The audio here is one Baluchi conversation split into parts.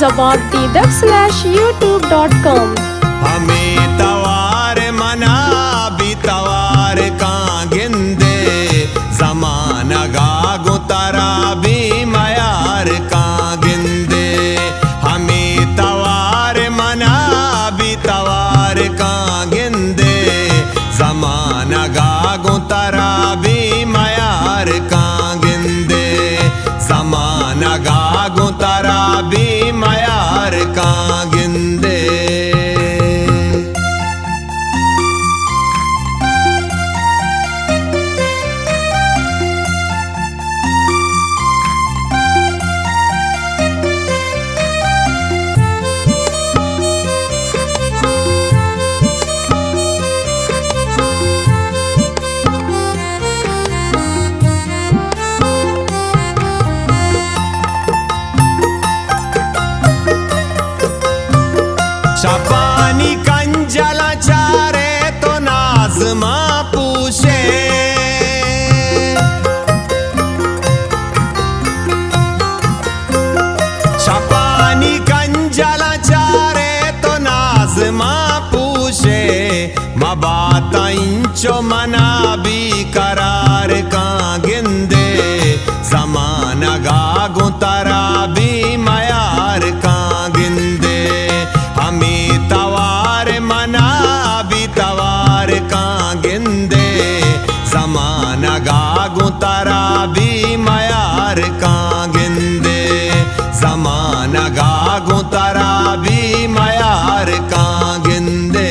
زبان ٹی دگ سلیش یوٹیوب ڈاٹ کام۔ ہمے توار منا بی توار کاں گندے، زمانگا گوں ترا بی میار کاں گندے۔ ہمے توار منا بی توار کاں گندے، زمانگا گوں ترا بی میار کاں گندے۔ زمانگا گوں ترا بی میار کاں گندے۔ شپانی کنجلا چارے تو ناز ما پوشے۔ شپانی کنجلا چارے تو ناز ما پوشے۔ مبات انچو منا بی قرار کاں گندے، زمانگا گوں ترا بی میار کاں گندے۔ ہمے توار منا بی توار کاں گندے، زمانگا گوں ترا بی میار کاں گندے۔ زمانگا گوں ترا بی میار کاں گندے۔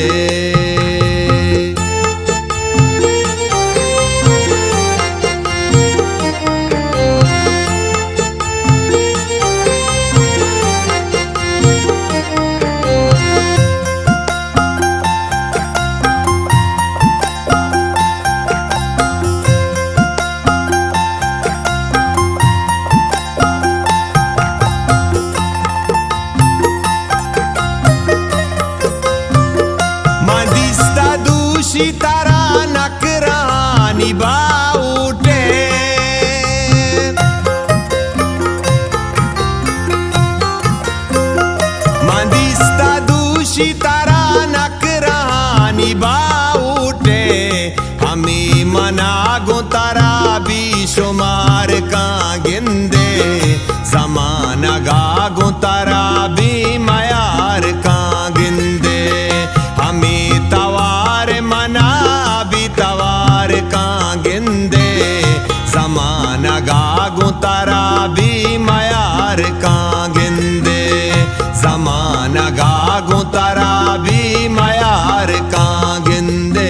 من دیستہ دوشی ترا نکرانی باہوٹے۔ من دیستہ دوشی ترا نکرانی باہوٹے۔ ہمے منا گوں ترا بی شمار کاں گندے، زمانگا گوں ترا بی میار کاں گندے۔ ہمے توار منا بی توار کاں گندے، زمانگا گوں ترا بی میار کاں گندے۔ زمانگا گوں ترا بی میار کاں گندے۔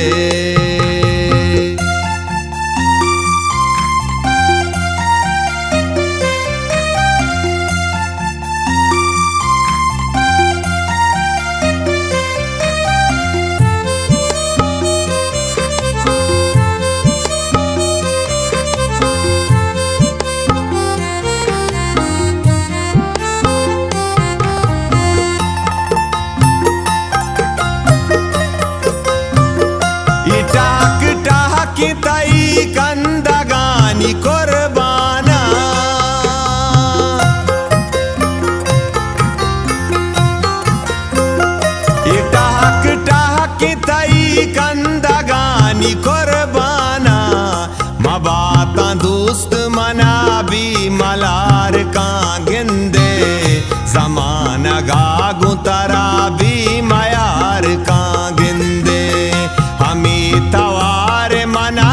اے ٹہک ٹہک تئی کندگانی قربانا۔ اے ٹہک ٹہک تئی کندگانی قربانا۔ مباتاں دوست منا بی ملار کاں گندے، زمانگا گوں ترا بی میار کاں گندے۔ ہمے توار منا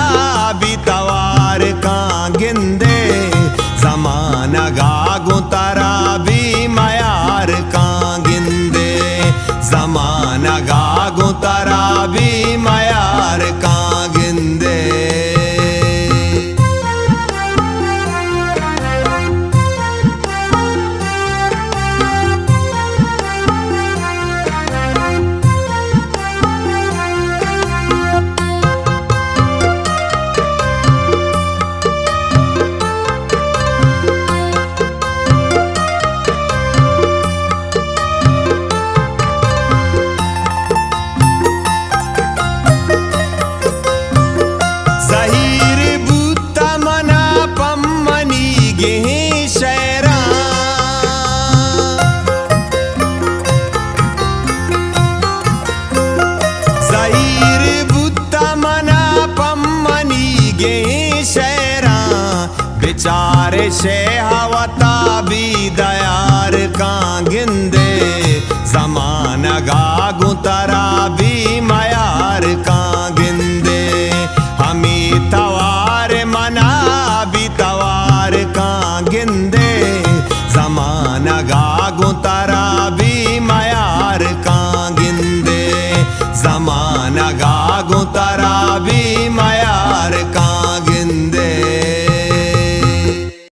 شے وتا بی دیار کاں گندے، زمانگا گوں ترا بی